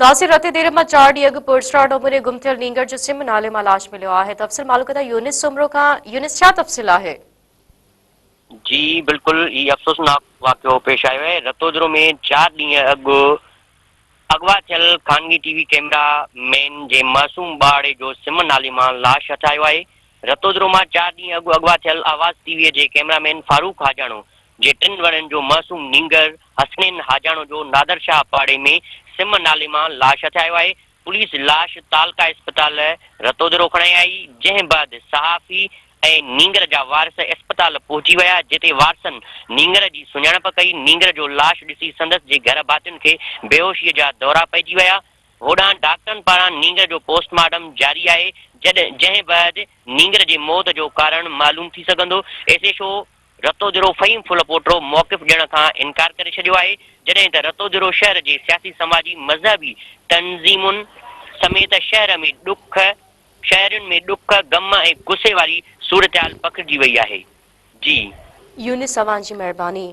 ناصر رتي دير مان چار ڏينهن اڳ پراسرار نموني گم ٿيل نينگر جو سم نالي مان لاش مليو آهي. تفصيل معلوم ڪندا يونس سومرو کان. يونس ڇا تفصيل آهي؟ جي بلڪل هي افسوسناڪ واقعو پيش آيو آهي رتودرو ۾ چار ڏينهن اڳ اغوا ٿيل خانگي ٽي وي ڪئميرا مين جي معصوم ٻارڙي جو سم نالي مان لاش هٿ آيو آهي رتودرو مان چار ڏينهن اڳ اغوا ٿيل آواز ٽي وي جي ڪئميرا مين فاروق حاجاڻو جي ٽن ورهين جو معصوم نينگر حسنين حاجاڻو جو نادر شاهه پاڙي ۾ سم نالي مان لاش هٿ آيو آهي، پوليس لاش تعلقه اسپتال رتودرو کڻائي آئي، جنهن بعد صحافي ۽ نينگر جا وارث اسپتال پهچي ويا، جتي وارثن نينگر جي سڃاڻپ ڪئي، نينگر جو لاش ڏسي سندس جي گهر ڀاتين کي بيهوشي جا دورا پئجي ويا، هوڏانهن ڊاڪٽرن پاران نينگر جو پوسٽ مارٽم جاري آهي، جڏهن جنهن بعد نينگر جي موت جو ڪارڻ معلوم ٿي سگهندو، S H O Ratodero Faheem Phulpoto موقف ڏيڻ کان انڪار ڪري ڇڏيو آهي، جڏهن ته رتوديرو شهر جي سياسي سماجي مذهبي تنظيمن سميت شهر ۾ ڏک شهرين ۾ ڏک، غم ۽ غصي واري صورتحال پکڙجي وئي آهي. جي. يونس اوهان جي مهرباني.